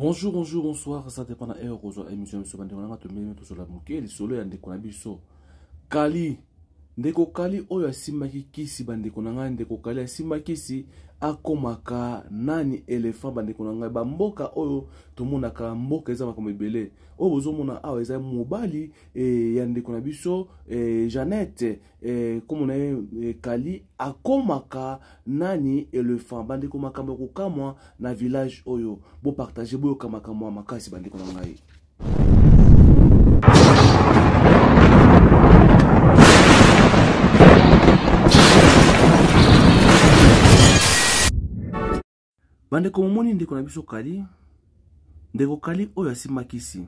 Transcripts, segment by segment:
Bonjour, bonjour, bonsoir, ça dépend na heure kozwa émission biso bandeko nanga tombeli tozola moke lisolo ya ndeko na biso Kali. Ndeko Kali oyo asimbaki kisi bandeko na ngai, ndeko Kali asimba kisi akomaka nani elephant bandeko na ngai. Bamboka oyo tomonaka mboka eza makambo ebele. Oyo bozomona awa eza mobali e, ya ndeko na biso e, Jeannette e, kombo na ye e, Kali akomaka nani elephant bandeko makambo ya kokamwa na village oyo bopartage boyoka makambo ya makasi bandeko na ngai. Bandeko momoni ndeko na biso Kali, ndeko Kali oyo asimba kisi,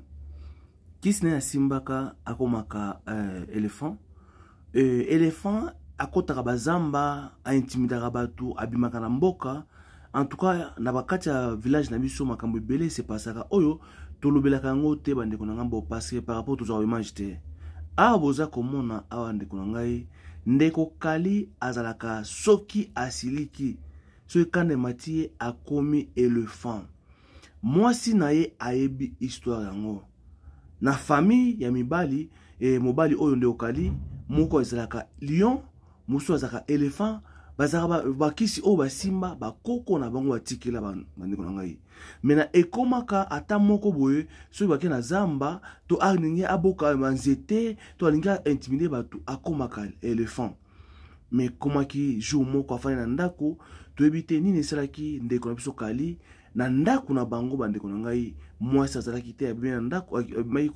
kisi naye asimbaka akomaka elephant. Elephant akotaka bazamba, aintimidaka bato, abimaka na mboka. En tout cas na bakati ya village na biso makambo ebele sepasaka oyo tolobelaka yango te bandeko na ngai, bo parce que par rapport tozwaka image te. Awa boza komona awa ndeko na ngai, ndeko Kali azalaka soki asiliki, soki kanda emati ye akomi elephant. Mwasi na ye ayebi histoire yango. Na famille ya mibali, mobali oyo ndeko Kali moko azalaka lion, mosusu azalaka elephant. Bazalaka bakisi oyo basimba bakoko na bango batikela bandeko na ngai. Me na ekomaka ata moko boye soki bake na zamba to alingi aboka banzete to alingi aintimide bato akomaka elephant. Me ekomaki jour moko afandi na ndako, toyebi te nini esalaki ndeko na biso Kali na ndako na bango. Bandeko na ngai, mwasi azalaki te, abimi na ndako, abimaki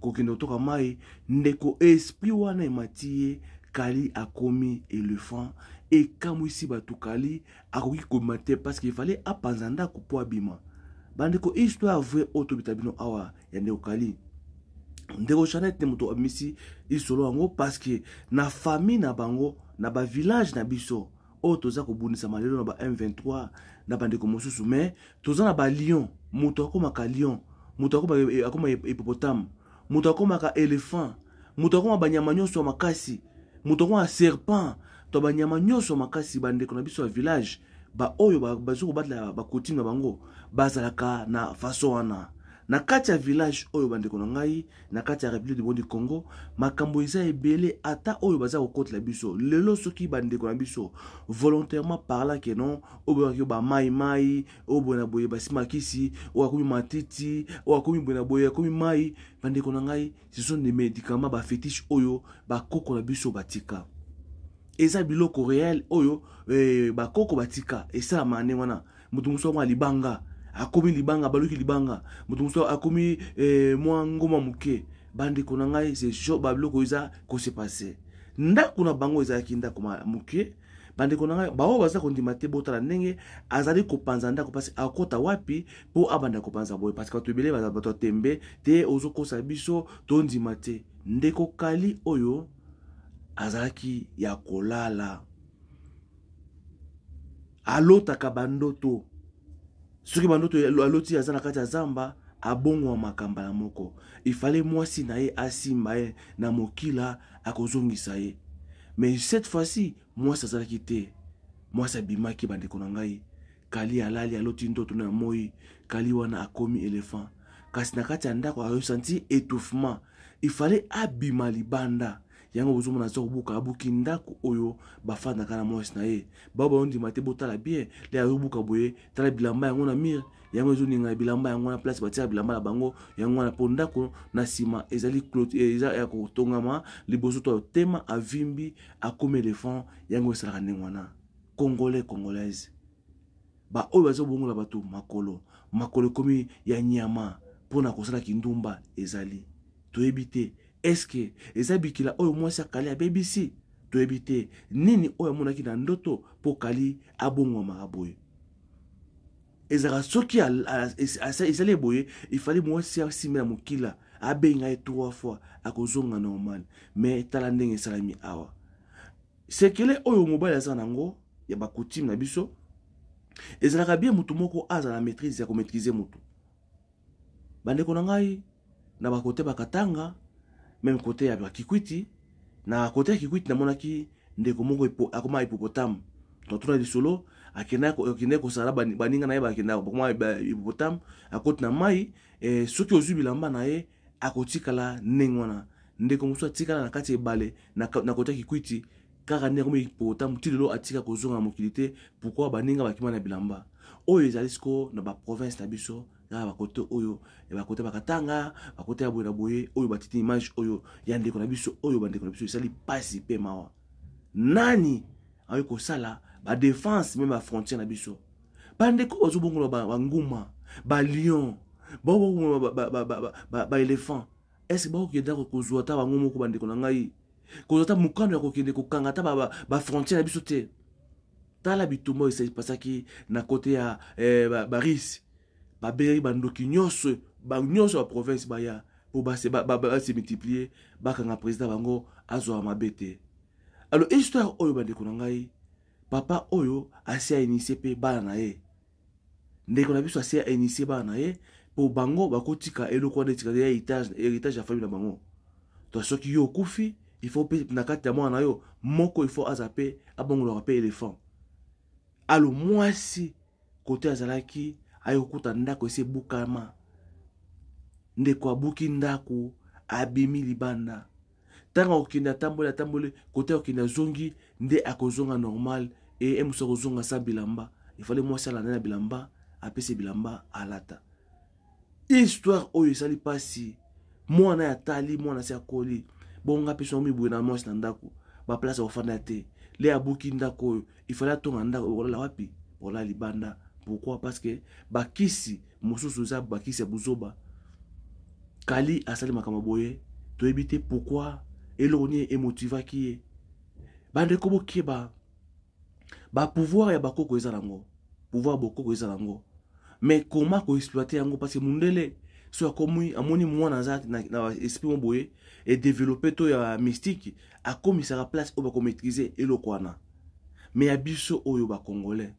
kokende kotoka mai. Ndeko esprit wana emati ye, Kali akomi elephant. Ekamwisi bato, Kali akoki kobima te parce qu'il fallait apanza ndako po abima. Bandeko, histoire vraie oyo tobita bino awa ya ndeko Kali. Ndeko Jeannette nde moto abimisi lisolo yango parce que na famille na bango, na ba village na biso oyo toza kobundisama lelo na ba M23 na bandeko mosusu, mais toza na ba lion. Moto akomaka lion, moto akoma hippopotame, moto akomaka elephant, moto akoma banyama nyonso ya makasi, moto akoma serpent, to banyama nyonso ya makasi. Bandeko na biso ya village ba oyo bazo kobatela ba coutume na bango bazalaka na façon wana. Na kati ya village oyo bandeko na ngai, na kati ya République du Monde du Congo, makambo eza ebele ata oyo baza kokotela biso lelo. Soki bandeko na biso volontairement parlant que non, oyo boyaki ba mai mai, oyo boye na boye basima kisi, oyo akomi matiti, oyo akomi boye na boye akomi mai, bandeko na ngai, ce sont des médicaments, ba fétiche oyo bakoko na biso batika. Eza biloko réel oyo bakoko batika esalama ndenge wana. Moto mosusu akoma libanga, akomi libanga, baluki libanga. Moto mosusu akomi mwa ngoma moke. Bandeko na ngai, c'est chaud, ba biloko eza ko se passer. Ndako na bango ezalaki ndako moke. Bandeko na ngai, baoyo baza kondima te, botala ndenge azali kopanza ndako, parce akota wapi mpo abanda kopanza boye, parce que bato ebele baza bato ya tembe te, ozokosa biso tondima te. Ndeko Kali oyo azalaki ya kolala, alotaka bandoto. Soki bandoto aloti aza na kati ya zamba, abongwa makambo ya moko. Ifale mwasi na ye asimba ye na mokila, akozongisa ye. Mais cette fois-ci mwasi azalaki te, mwasi abimaki. Bandeko na ngai, Kali alali, aloti ndoto na moi, Kali wana akomi elephant, kasi na kati ya ndako ayosanti étouffement, ifale abima libanda. Yango bozomona aza kobuka, abuki ndako oyo bafandaka na mwasi na ye. Bao baondima te, botala bien le azobuka boye, tala bilamba yango na mire, yango ezoninga bilamba yango na place batiaka bilamba na bango yango wana, mpo ndako na nsima ezali eza ya kotongama liboso to tema avimbi akomi elephant. Yango esalaka ndenge wana. Congolais, Congolaise, ba oyo bazobongola bato makolo, makolo ekomi ya nyama mpona kosala kindumba, ezali toyebi te. Eske eza bikila oyo mwasi akali abebisi? Toyebi te nini oyo amonaki na ndoto mpo Kali abongwamaka boye. Ezalaka soki ezali boye, ifali mwasi asimba na mokila, abenga ye 3 fois, akozonga normal. Mais tala ndenge esalami awa. Sekele oyo mobali aza nango ya bakutime na biso ezalaka bien motu moko aza na maîtrise ya komaîtrise motu. Bandeko na ngai, na bakote bakatanga, meme kote ya bakikwiti, na kote ya Kikwiti namonaki ndeko moko akoma hippopotame. Totuna lisolo, Akendaki kosala baninga na ye, bakendaka bakoma hippopotame, akoti na mai. Soki ozwi bilamba na ye, akotikala ndenge wana. Ndeko mosusu atikala na kati ya ebale na kota Kikwiti, kaka ndenge akomi hippopotame ti lelo, atika kozonga na mokili te. Pourquoi? Baninga bakima na bilamba. Oyo ezali sikoyo na baprovince na biso, kaka bakote oyo, bakote bakatanga, bakote ya boye na boye. Oyo batiti image oyo ya ndeko na biso oyo, bandeko na biso, esali pasi mpe mawa. Nani ayoki kosala badéfense même bafrontière na biso? Bandeko, bazobongola banguma, balion, baobongola baéléphant. Est-ce bakokende kozwa ata bango moko, bandeko na ngai, kozwa ata mokano ya kokende kokanga ata bafrontière na biso te? Tala bitumba oyo epasaki na kote ya barusse. Babengaki bandoki nyonso, nyonso ya baprovince, baya mpo base multiplier, bakanga président bango, azwaka mabe te. Alors, histoire oyo, bandeko na ngai, papa oyo asi ainitier mpe bana na ye. Ndeko na biso asi ainitier bana na ye mpo bango bakotika eloko wana etika ya héritage ya famille na bango. To soki yo okufi, il faut mpe na kati ya mwana na yo moko, il faut aza mpe abongolaka mpe éléphant. Alors, mwasi kote azalaki, aye kokuta ndako esi ebukama. Ndeko abuki ndako, abimi libanda. Ntango akokende, atamboli, atamboli, kote akokende, azongi nde akozonga normal. E mosu akozonga sa bilamba. Efale mwasi alanda na bilamba, apesi bilamba alata. Histoire oyo esali mpasi. Mwana ya tali, mwana si akoli bonga mpe songo miboye na mwasi na ndako, baplace ya kofanda te. Le abuki ndako oyo, ifale atonga ndako. Okolala wapi? Olala libanda. Pourquoi? Parce que bakisi mosusu eza bakisi ya buzoba. Kali asali makambo boye, toyebi te pourquoi, eloko nini emotivaki ye. Bandeko, bokeba. Bapouvoir ya bakoko eza nango, pouvoir bokoko eza nango, mais comment koexploiter yango? Parce que mundele so akomi, amoni mwana aza na esprit mo boye edévelopper to ya mystique, akomisaka place oyo bakomaîtriser eloko wana. Mais ya biso oyo bacongolais,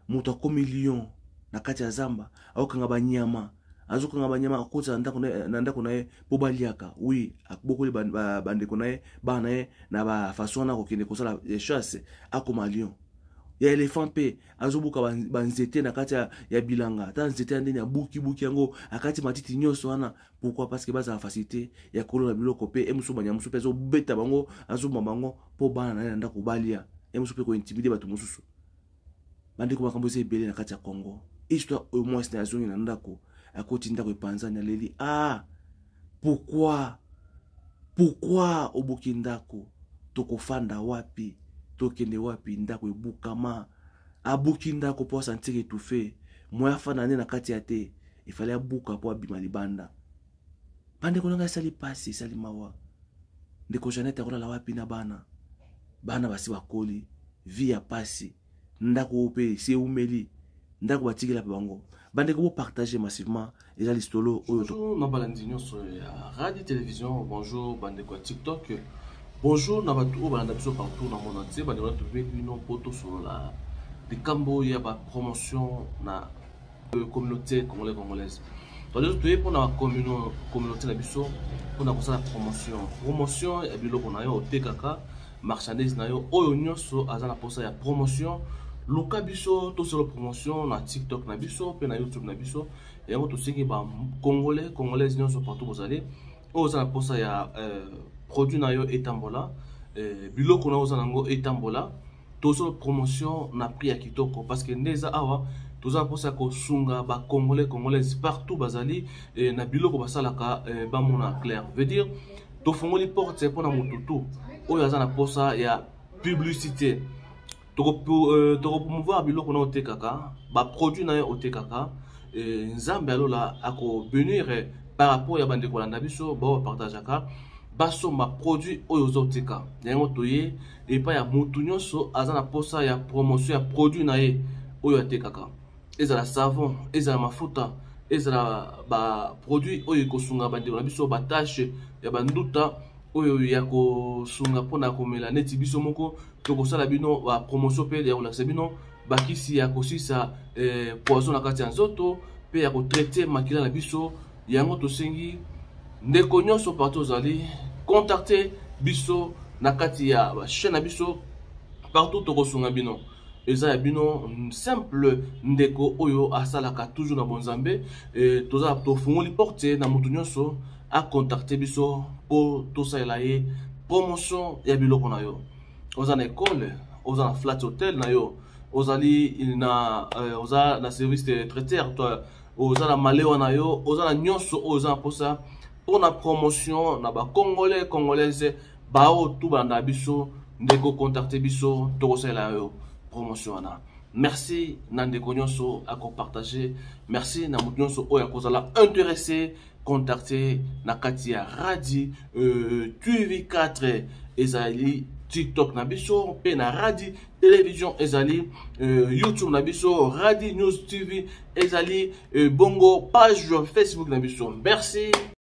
moto akomi lion na kati ya zamba, akokanga banyama, azokanga banyama, akotisa na ndako na ye mpo baliaka. Oui, abokoli bandeko na ye, bana na ye na bafaçon wana. Akokende kosala chasse, akoma lion ya éléphant mpe azobuka banzete na kati ya bilanga. Ata nzete ya ndeni, abukibuki yango, akati matiti nyonso wana. Pourquoi? Parce que bazala facilité ya kolona biloko. Mpe mosusu, banyama mosusu mpe azobeta bango, azoboma bango mpo bana na ye na ndako balia. E mosusu mpe kointimider bato mosusu. Bandeko, makambo eza ebele na kati ya Congo. Histoire oyo, mwasi na azongi na ndako, akoti ndako epanzani, aleli: "Ah, pourquoi, pourquoi obuki ndako? Tokofanda wapi? Tokende wapi? Ndako ebukama." Abuki ndako mpo asentir étouffé. Moya afanda nde na kati ya te, efale abuka mpo abima libanda. Bandeko na ngai, esali mpasi, esali mawa. Ndeko Janete akolala wapi na bana? Bana basi bakoli, vie ya pasi. Ndako oyo mpe esi eumeli, ndako batikela mpe bango. Bandeko, bopartage massivement, eza lisolo oyo. Bonjour na balandi nyonso ya radio télévision, bonjour bandeko ya TikTok, bonjour na bato oyo balanda biso partout na monde entier. Bandeko na, tobengi bino mpo tosolola likambo ya bapromotion na communauté congolais, congolaise. Donc toye mpona communauté na biso, mpona kosala promotion ya biloko na yo otekaka, marchandise na yo. Oyo nyonso aza na mposa ya promotion, luka biso, tosala promotion na TikTok na biso mpe na YouTube na biso. Yango tosengi bacongolais, congolaise nyonso partout bozali, oyo oza na mposa ya produit na yo etambola, biloko na yo oza nango etambola, tosala promotion na prix ya kitoko. Parce que nde eza awa, toza na mposa ya kosunga bacongolais, congolaise partout bazali, na biloko basalaka, bamona clair. Veut dire tofongoli porte mpona motu tu oyo aza na mposa ya publicité. Tokopromouvoir biloko na otekaka, baproduit na yo otekaka. Nzambe alola akobénir par rapport ya bandeko balanda biso, bao bapartageaka, basomba produit oyo ozoteka. Yango toye epai ya motu nyonso aza na mposa ya promotion ya produit na ye oyo atekaka, ezala savon, ezala mafuta, ezala baproduit oyo ekosunga bandeko na biso, batache ya banduta, oyo ya kosunga mpona komela. Neti biso moko tokosala bino bapromotion mpe ya kolakisa bino bakisi ya kosisa poison na kati ya nzoto mpe ya kotraiter makila na biso. Yango tosengi ndeko nyonso partout ozali, contacte biso na kati ya bachaîne na biso partout, tokosunga bino. Eza ya bino simple ndeko oyo asalaka toujours na bonzambe. E, toza tofungoli porte na moto nyonso acontacte biso mpo tosalela ye promotion ya biloko na yo. Oza na ekole, oza na flat hotel na yo, ozali na euh, oza na service de traiteur, to oza na malewa na yo, oza na nyonso oyo oza na mposa mpo na promotion na bacongolais, congolaise, baoyo tu balanda biso. Ndeko, contacte biso, tokosalela yo promotion wana. Merci na ndeko nyonso akopartage, merci na moto nyonso oyo akozala intéressé. Contacte na kati ya Radi TV 4, ezali TikTok na biso, mpe na Radi Télévision, ezali YouTube na biso, Radi News TV ezali bongo page Facebook na biso. Merci.